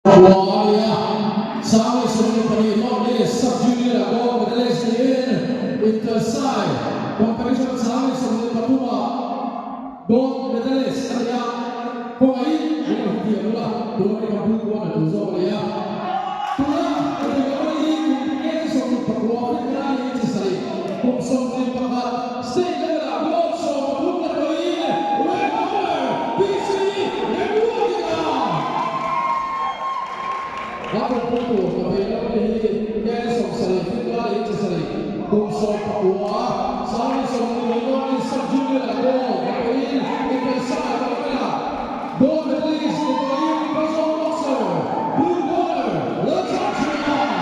Khua a nia, 24 North East Sub Junior ah gold medalist niin Intersai Competition 23 ah gold medalist a ni a, kawngaihin min lo hrethiam ula, tuna hi ka blue corner tur zawk a ni a. Tuna ka thei lo hi kum 29 fitna a ni chi sarih kum 21 state level ah gold 13 la tawhin red corner PC Remruatina. A kum pum tur ka vei lo te hi ken 70 fitna leh chi sarih kum 19 24 sub junior ah gold la tawhin inpaisak a awm a. Gold medalist ni tawhin Mizo boxer blue corner Lalchangchhuana.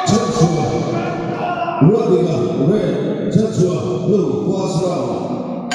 Chhanchhuah Ruatdika Red Chhanchhuah Blue First Round.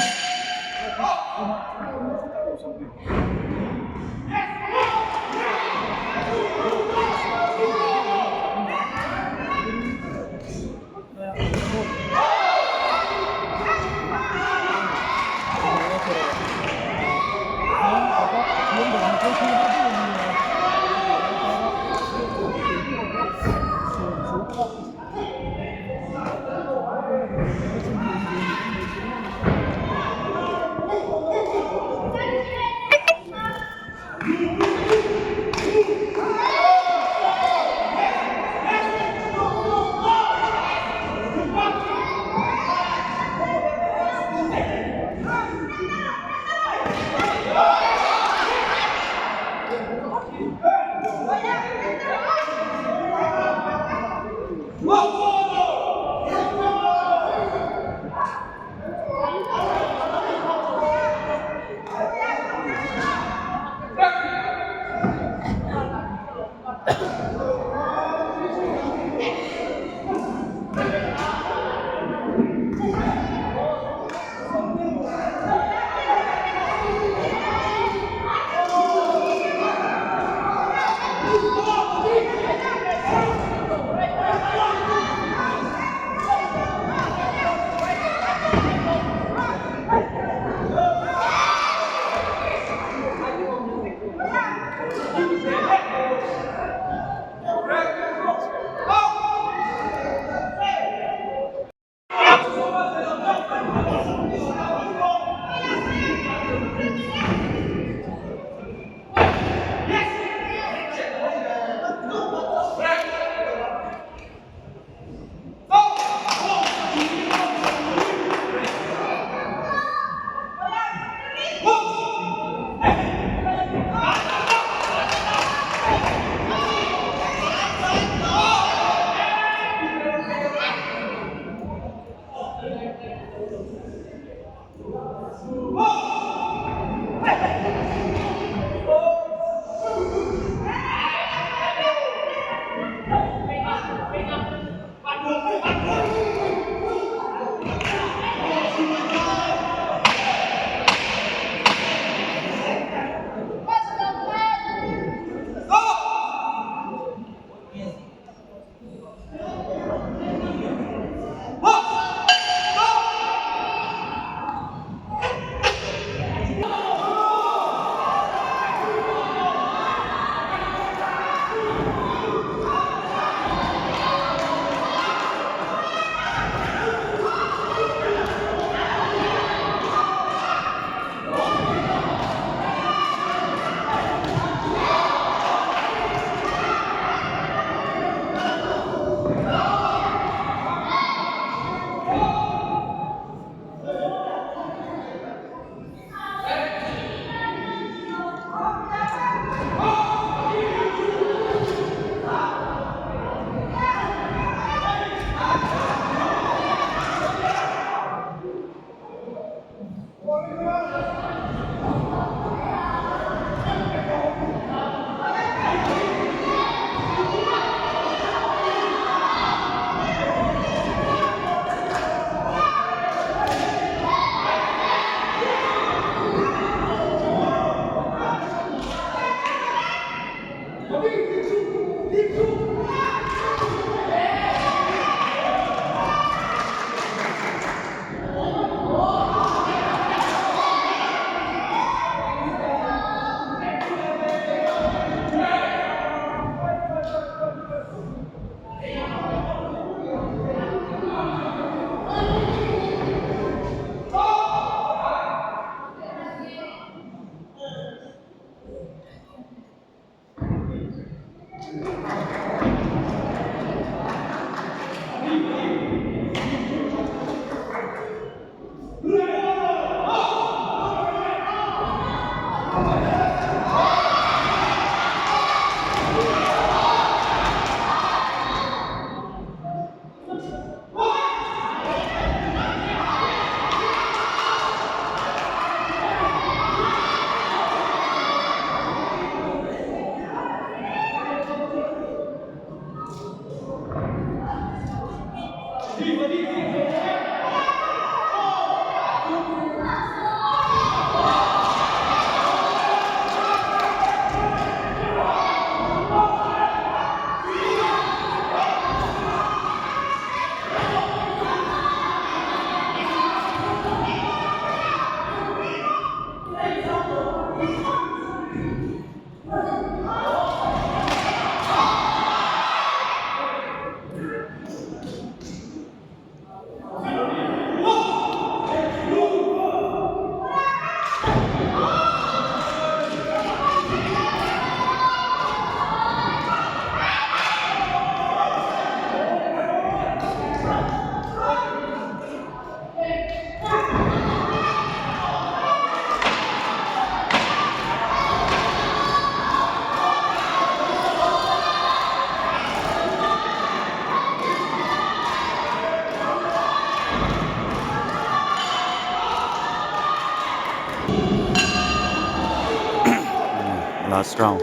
Last round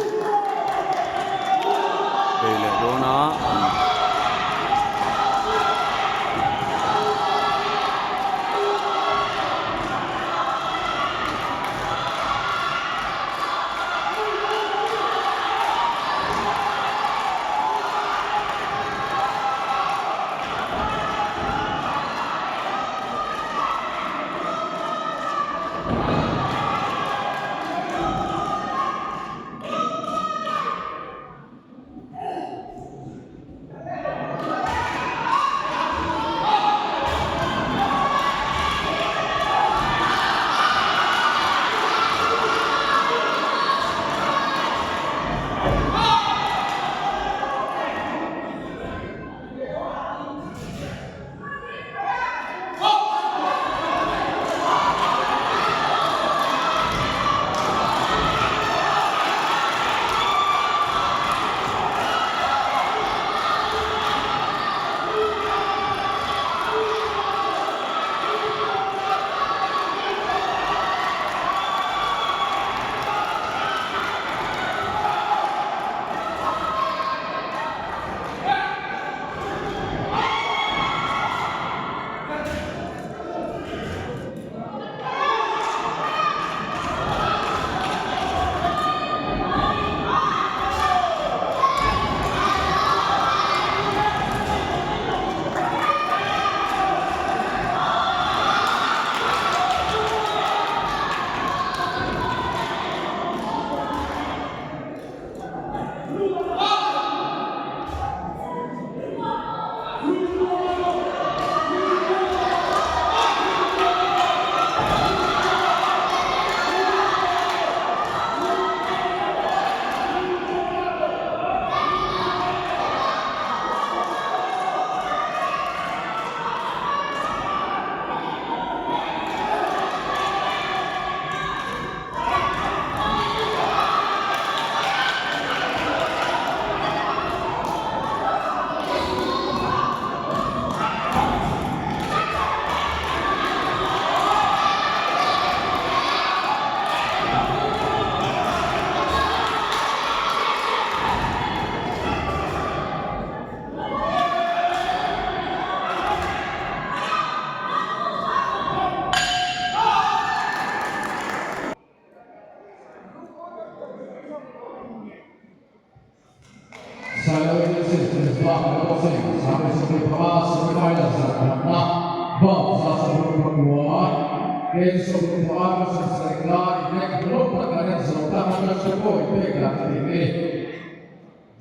bei leh dawn a.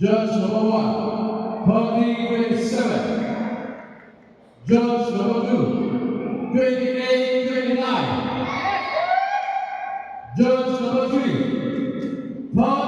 Judge number one, 30-27. Judge number two, 28-29. Judge number three, 30.